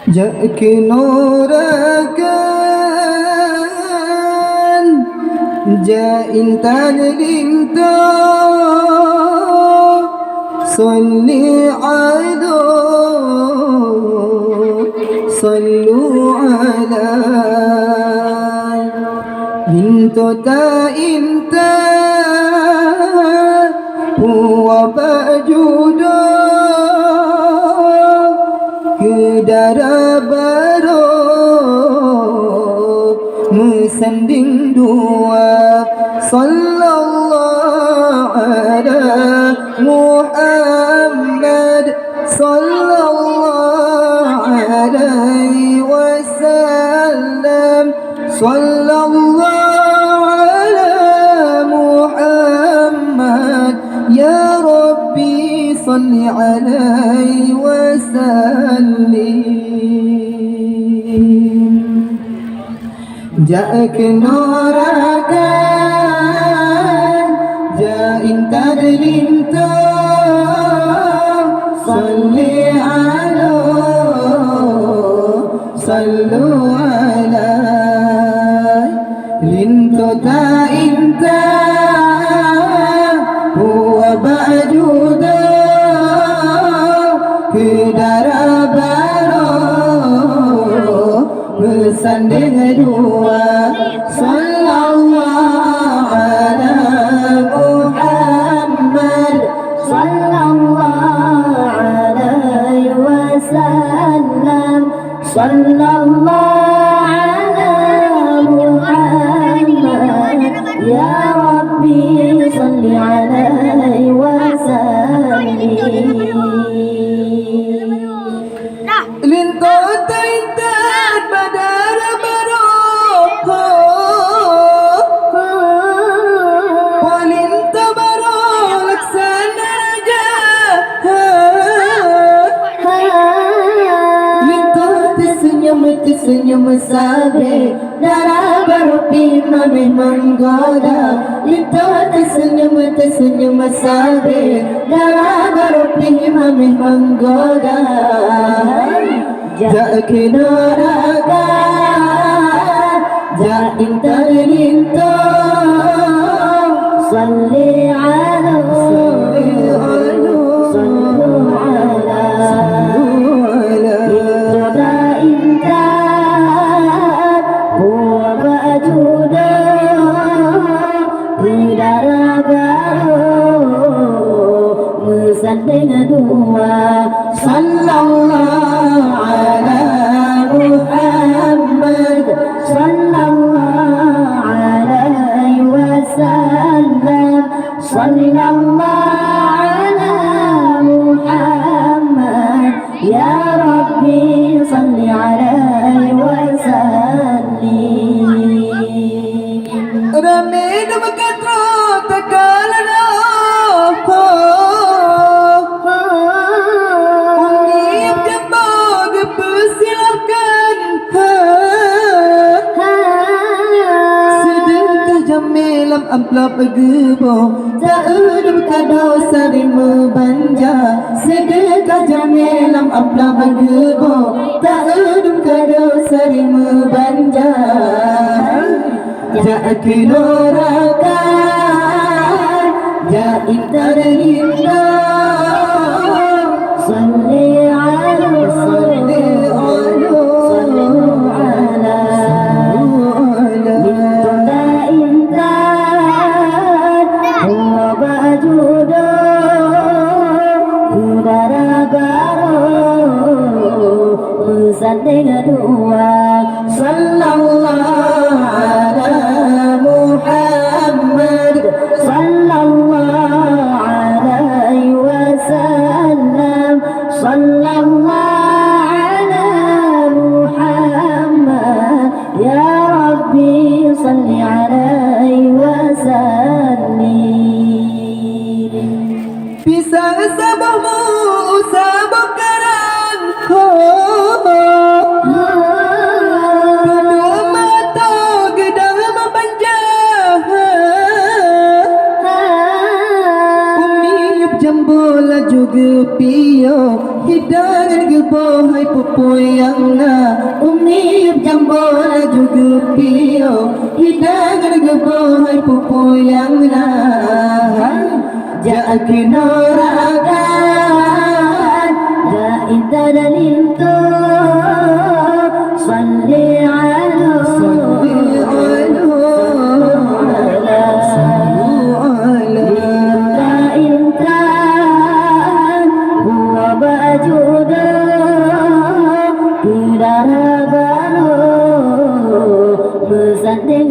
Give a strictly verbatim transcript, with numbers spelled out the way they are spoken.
Jak keunoe rakan, jak intat linto, sholli ala, shollu ala. Linto ta intat, puwoe bak judoe, keu dara barô, meusandeng dua. Sallallahu ala Muhammad, sallallahu alaihi wasallam. Sallallahu ala Muhammad, ya Rabbi, shalli alaihi wa sallim. Jak keunoe rakan, jak intat linto, sholli ala, shollu ala. Linto ta intat, puwoe bak judoe, keu dara barô, meusandeng dua. Sallallahu ala Muhammad, sallallahu alaihi wasallam. Sallallahu ala Muhammad, ya Rabbi, shalli alaihi wa sallim. Linto ta intat bak dara barô, ho, ho. Linto barô laksana raja, ha, ha. Linto teuseunyum, teuseunyum sabe, dara barô pih mameh menggoda. Linto teuseunyum, teuseunyum sabe, dara barô pih mameh menggoda. Jak keunoe rakan, jak intat linto. Shalli ala, shallu ala. Linto ta intat, puwoe bak judoe, keu dara barô, meusandeng dua. Sallallahu ala Muhammad, sallallahu alaihi wasallam. Sallallahu ala Muhammad, ya Rabbi, shalli alaihi wa sallim. Ramé dum ka trok teuka lagèe, ho, ho. Umi Abdallah geupeusilahkan, ha, ha. Seudeukah jamé lam amplop geuboh, taeu dum kado sabe meubanja. Seudeukah jamé lam amplop geuboh, taeu dum kado sabe meubanja. Jak keunoe rakan, jak intat linto. Shalli ala, shalli ala, shallu ala. Linto ta intat, puwoe bak judoe, keu dara barô, meusandeng dua. Sallallahu ala Muhammad, sallallahu alaihi wasallam. Sallallahu ala Muhammad, ya Rabbi, shalli alaihi wa sallim. Pisang saboh mu, saboh karang, ho, ho, ho. Peuduek mata geudang meupanjang, ha, ha. Umi Yub Jambo laju geupiôh. Hidangan geuboh hai peue-peue nyang na, Umi Jambo laju geupiôh. Hidangan geuboh hai peue-peue nyang na, hai jak keunoe rakan, jak intat dan linto. Salli ala, salli ala, sallu ala. Intan, buah baju dah, udara baru, beusandé